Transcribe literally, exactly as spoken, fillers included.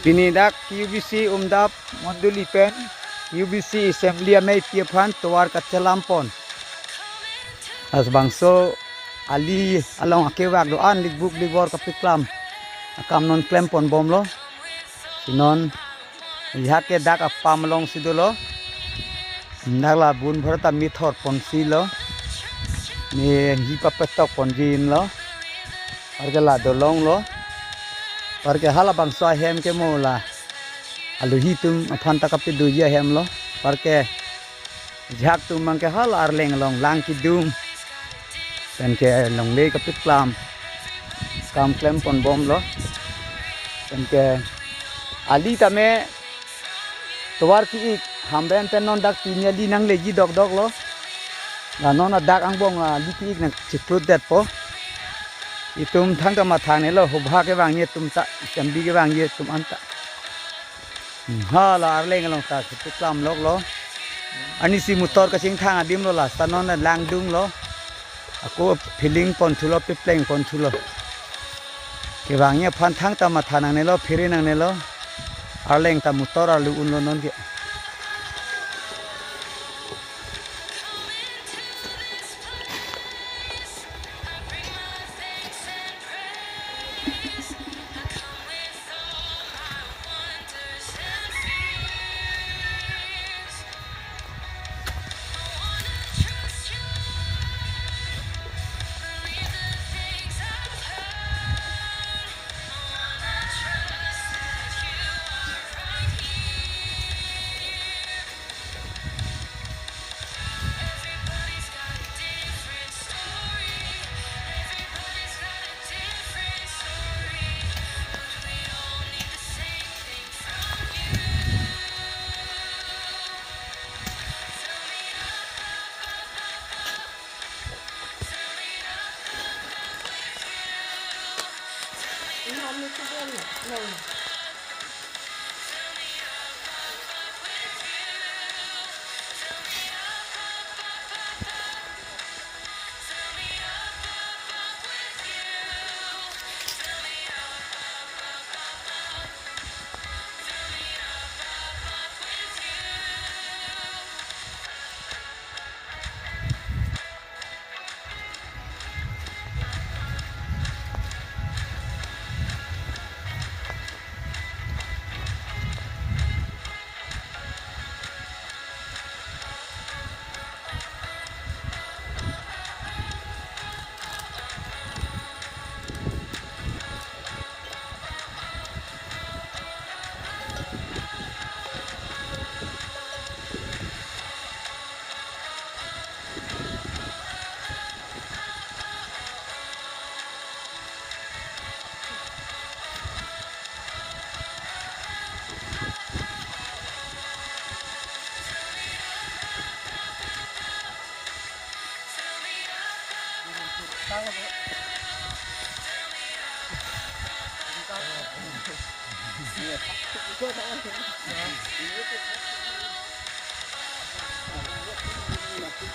Pini dak Q B C Umdap Mondoli pen Q B C Assembly amei pi aphan tovar kachelam pon. Labangso ali along akevak do-an likbuk likbor kapeklam akam non klem pon bomlo. Si non ejahak ke dak apam alongsi dolo. Dak la bun bhar ta mithor ponsi lo. Ne hi papetok ponji lo. Anparke la dolong lo. Anparke halabangso ahem ke mo la aluhi atum aphan ta kapedoji ahem lo. Anparke ejahak atum abang ke hala Arleng along lang kedung pen ke longle kapeklam akam klem pon bomlo. Pen ke ali tame tovar ki-ik, Hamren pen non dak pini ali nangleji dokdok lo. La non adak angbong ali ki-ik nangchiklut detpo. Itum thangta matha nangnelo, hubha kevangji atum ta, chambi kevangji atum anta. Hmm, hala Arleng along ta kapeklam loklo. Arnisi motor kachingthang adim lo, la sa non langdung lo. Ako filling ponthulo, pepleng ponthulo. Kevangji aphan thangta matha nangnelo, phere nangnelo. Arleng ta motor arlo unlo non ke.